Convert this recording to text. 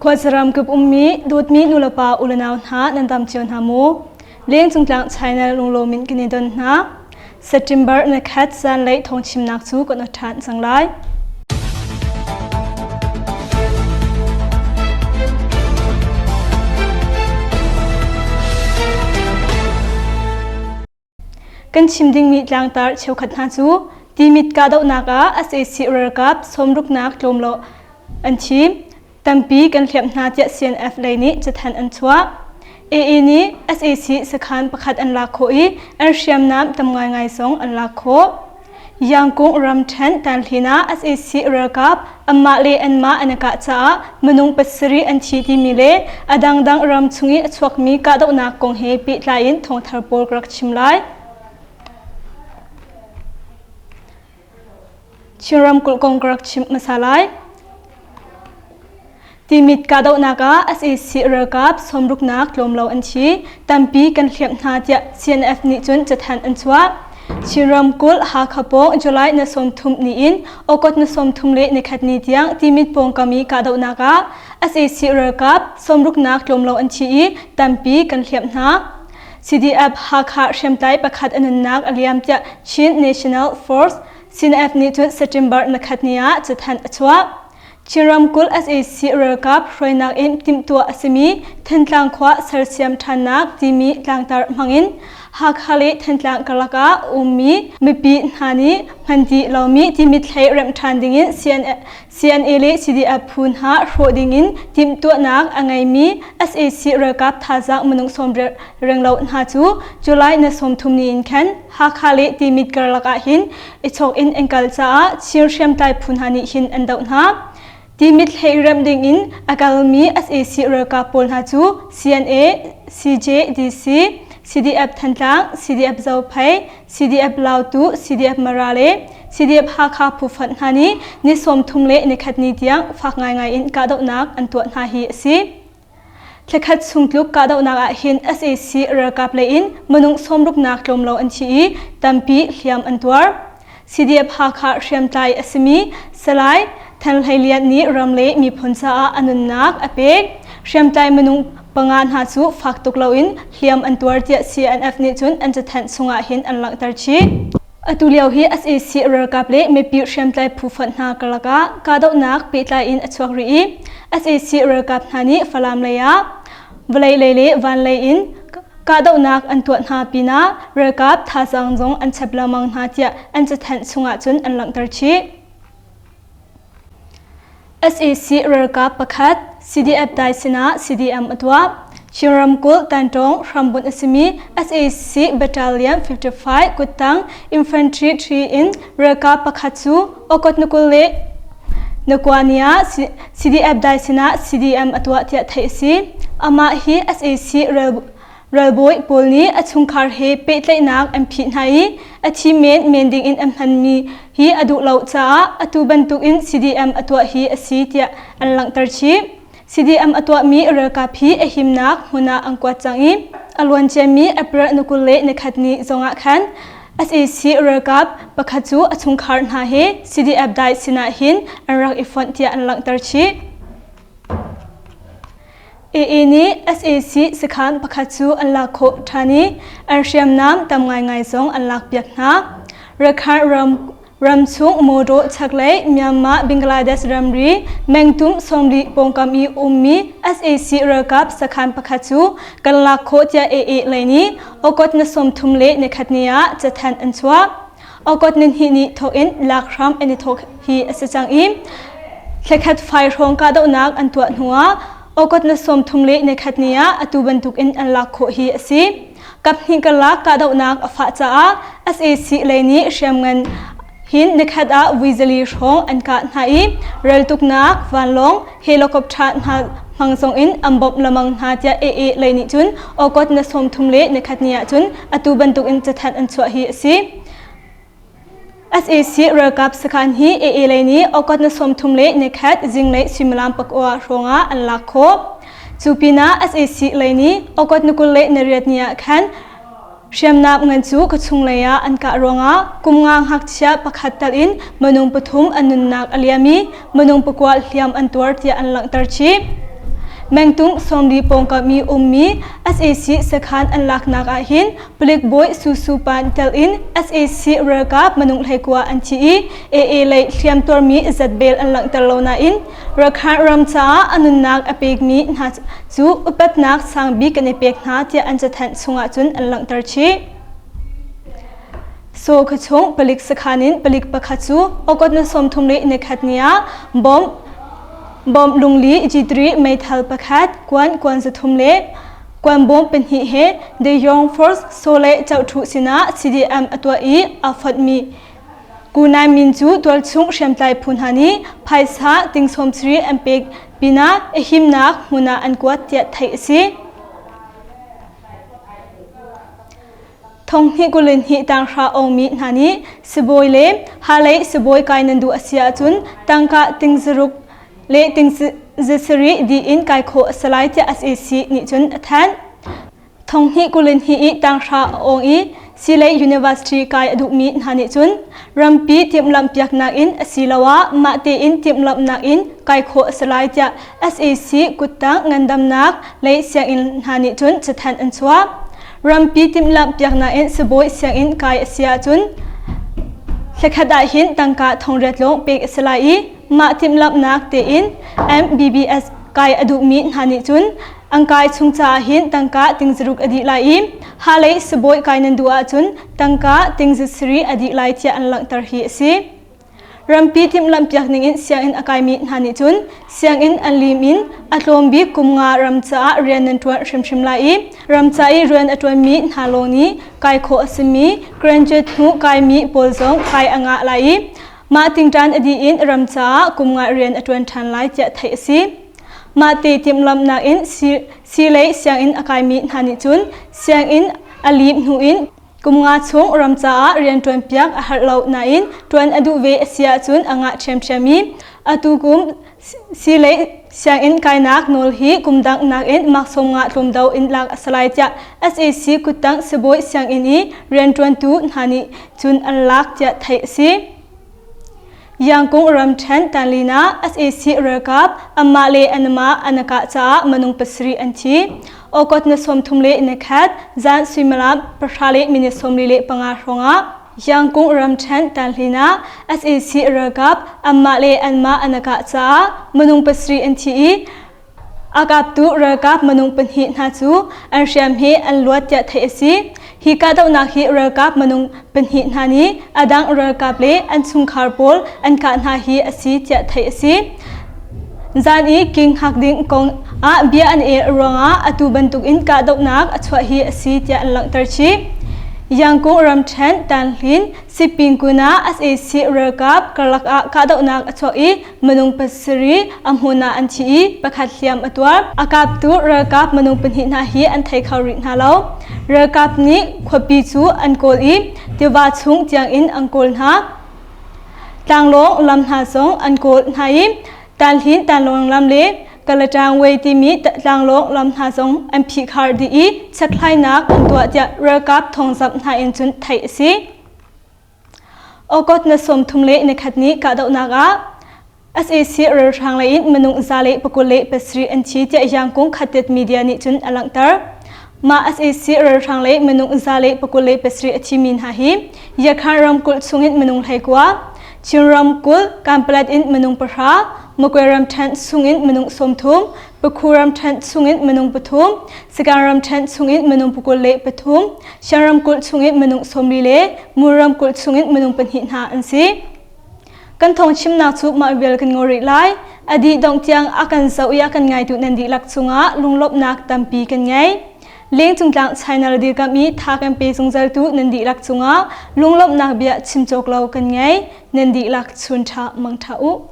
Khuazaram kip ummi dawtmi nulepa ulenau hna nan dam cio hna maw? Lengcungtlang China lunglawm in kan i don hna. September na khat zanlei thawngchimnak cu kan ṭhan cang lai. Kan chim dingmi tlangtar cheukhat hna cu Timit kahdohnak ah sac ralkap sawmruknak tlawm lo an thi. Tampi kan hliamh hna tiah CNF lei nih cathanh an chuah. AA nih sac sakhan pakhat an lak khawh i an hriamnam tam ngaingai zong an lak khawh. Yangkung ramṭhen Tanhlin ah sac ralkap anmah le anmah an i kah caah minung pasarih an thi timi le a dangdang ram chung i a chuakmi kahdohnak kong he pehtlai in thawngthar pawl ka rak chim lai. Chin ramkulh kong ka rak chim hmasa lai. Timit kahdohnak ah sac ralkap sawmruknak tlawm lo an thi. Tampi kan hliamh hna tiah CNF nih cun cathanh an chuah. Chin ramkulh Hakha pawng July na 30 ni in August na 30 le nikhat ni tiang Timit pawngkam i kahdohnak ah sac ralkap sawmruknak tlawm lo an thi i tampi kan hliamh hna. CDF Hakha hriamtlai pakhat a nunnak a liam tiah Chin National Force CNF nih cun September nikhat ni ah cathanh a chuah. Chin ramkulh sac ralkap hruainak in timhtuah a simi Thantlang khua sersiam ṭhannak timi tlangtar hmangin Hakha le Thantlang karlak ah ummi mipi hna nih hman dih lomi Timit hlei remh ṭhan dingin CNA le CDF phu hna hrawh dingin timhtuahnak a ngeimi sac ralkap thazaang minung sawmriat renglo hna cu July na 30 ni in khan Hakha le Timit karlak ah hin i chawk in an kal caah Chin hriamtlai phu hna nih hin an doh hna. Timit hlei remh ding in a kalmi sac ralkap pawl hna cu CNA, CJDC, CDF Thantlang, CDF Zophei, CDF Lautu, CDF Mara le CDF Hakha phu fonh hna nih ni 30 le nikhat ni tiang fak ngaingai in kahdohnak an tuah hna hi a si. Thlakhat chung tluk kahdohnak ah hin sac ralkap lei in minung sawmruknak tlawm lo an thi i tampi hliam an tuar. CDF Hakha hriamtlai a simi Salai Than Hlei Lian nih ram le miphun caah a nunnak a pek. Hriamtlai minung panga hna cu fak tuk loin hliam an tuar tiah CNF nih cun an cathanh chungah hin an langhter chih. Atu lio hi sac ralkap le mipi hriamtlai phu fonh hna karlak ah kahdohnak pehtlai in a chuak rih i sac ralkap hna nih Falam lei ah vawlei lei le van lei in kahdohnak an tuah hna pinah ralkap thazaang zong an chap lengmang hna tiah an cathanh chungah cun an langhter chih. Sac ralkap pakhat CDF dai sinah CDM a tuah. Chin ramkulh Tantawng hrambunh a simi sac Battalion 55 kuttang Infantry 3 in ralkap pakhat cu August ni 20 le ni kua ni ah CDF dai sinah CDM a tuah tiah theih a si. Amah hi sac Ralbawi pawl nih a chungkhar he pehtlaihnak an phih hna i a thi men men dingin an hmanmi hi a duh lo caah atu bantukin CDM a tuah hi a si tiah an langhter chih. CDM a tuahmi ralkap hi a himnak hmun ah an kuat cang i a luanciami April ni 20 le nikhat ni zongah khan sac ralkap pakhat cu a chungkhar hna he CDF dai sinah hin an rak i fonh tiah an langhter chih. AA nih sac sakhan pakhat cu an lak khawh ṭhan i an hriamnam tam ngaingai zong an lakpiak hna. Rakhine ram ramchung mawṭaw chaklei Myanmar Bangladesh ramri mengtum 40 pawngkam i ummi sac ralkap sakhan pakhat cu kan lak khawh tiah AA lei nih August ni 30 le nikhat ni ah cathanh an chuah. August ni hnih ni thawk in lak hram an i thawk hi a si cang i thlakhat fai hrawng kahdohnak an tuah hnuah August ni 30 le nikhat ni ah atu bantuk in an lak khawh hi a si. Kaphnih karlak kahdohnak a fah caah sac lei nih hriamngan hin nikhat ah vui zali hrawng an kah hna i raltuknak vanlawng helicopter hna hmang zong in an bawmh lengmang hna tiah AA lei nih cun August ni 30 le nikhat ni ah cun atu bantuk in cathanh an chuah hi a si. Sac ralkap sakhan hi AA lei nih August ni 30 le nikhat zinglei suimilam pakua hrawngah an lak khawh. Cu pinah sac lei nih August ni 20 le nariat ni ah khan hriamnam ngan cu khuachung lei ah an kah ruangah kum nga ngakchia pakhat tal in minung pathum an nunnak a liam i minung pakua hliam an tuar tiah an langhter chih. Mengtung 40 pawngkam i ummi sac sakhan an laknak ahhin palik bawi Su Su Pan tel in sac ralkap minung 19 an thi i AA lei hliamtuarmi zatbel an langhter lo nain Rakhine ram caah a nunnak a pekmi hna cu upatnak sangbik kan i pek hna tiah an cathanh chungah cun an langhter chih. Saw khuachung palik sakhan in palik pakhat cu August ni 31 ni ah bomb bomb lungli G3 meithal pakhat kuan kuan 300 le kuan bawm pahnih he The Young Force Saw le Chohthu sinah CDM a tuah i aa fonhmi Kunai Min cu tualchung hriamtlai phu hna nih phaisa ting 70 an pek pinah a himnak hmun ah an kuat tiah theih a si. Thonghnih 22 tanghra awngmi hna nih sibawi le halei sibawi kai nan duh a si ahcun tangka ting zaruk le ting zasarih dih in kai khawh a si lai tiah sac nih cun a thanh. Thonghnih 22 i tanghra a awng i Silei University kai a duhmi hna nih cun rampi timhlamh piaknak in asiloah mah tein timhlamhnak in kai khawh a si lai tiah sac kuttang ngandamnak lei sianginn hna nih cun cathanh an chuah. Rampi timhlamh piaknak in sibawi sianginn kai a si ahcun thlakhat ah hin tangka thongriat lawng pek a si lai i mah timhlamhnak tein MBBS kai a duhmi hna nih cun an kai chung caah hin tangka ting zaruk a dih lai i halei sibawi kai nan duh ahcun tangka ting zasarih a dih lai tiah an langhter hi a si. Rampi timhlamhpiak ningin sianginn a kaimi hna nih cun sianginn an lim in a tlawm bik kum nga ram caah rian nan ṭuan hrimhrim lai i ram ca i rian a ṭuanmi hna lawng nih kai khawh a simi graduate hnu kaimi pawl zong kai a ngah lai i mah tingṭan a dih in ram caah kum nga rian a ṭuan ṭhan lai tiah theih a si. Mah te timhlamhnak in siilei sianginn a kaimi hna nih cun sianginn a lim hnu in Kum nga chung ram caah rianṭuan piak a harh lo nain ṭuan a duh ve a si ahcun a ngah ṭhiamṭhiam i atu kum siilei sianginn kainak nawl hi kum dang nakin maksawm ngah tlawm deuh in lak a si lai tiah sac kuttang sibawi sianginn i rianṭuantu hna nih cun an lak tiah theih a si. Yangkung ramṭhen Tanlin ah sac ralkap anmah le anmah an i kah caah minung pasarih an thi. August ni 31 zan suimilam 10 le minute 45 hrawngah Yangkung ramṭhen Tanlin ah sac ralkap anmah le anmah an i kah caah minung pasarih an thi i A kaptu ralkap minung pahnih hna cu an hriam he an luat tiah theih a si. Hi kahdohnak hi ralkap minung pahnih hna nih a dang ralkap le an chungkhar pawl an kah hna hi a si tiah theih a si. Zan i king hak ding kong ah bia an el ruangah atu bantukin kahdohnak a chuah hi a si tiah an langhter chih. Yangkung ramṭhen Tanhlin Sipingkun ah sac ralkap karlak ah kahdohnak a chuak i minung pasarih a hmun ah an thi i pakhat hliam a tuar. A kaptu ralkap minung pahnih hna hi an thei kho rih hna lo. Ralkap nih khuapi cu an kawl i tiva chung tiangin an kawl hna. Tlanglawng lam hna zong an kawl hna i Tanhlin tlanglawng lam le Kalatangway timi tlanglawng lam hna zong an phihkhar dih i chekhlainak an tuah tiah ralkap thawngzamh hna in cun theih a si. August na 31 ni kahdohnak ah sac ralhrang lei in minung 127 an thi tiah Yangkung Khatet media nih cun a langhter. Mah sac ralhrang lei minung 127 a thimi hna hi Yakhan ramkulh chungin minung 19, Chin ramkulh Kanpalet in minung pahra, Magway ramṭhen chungin minung 30, Pakhu ramṭhen chungin minung pathum, Sagaing ramṭhen chungin minung 23, Shan ramkulh chungin minung 40 le Mur ramkulh chungin minung pahnih hna an si. Kan thawng chimnak cu mah vial kan ngol rih lai. A dih dongh tiang a kan zoh i a kan ngaitu nan dihlak cungah lunglawmhnak tampi kan ngei. Lengcung tlang China dirkamh i tha kan pe zungzaltu nan dihlak cungah lunglawmhnak bia chim cawk lo kan ngei. Nan dihlak chun ṭha mang ṭha u.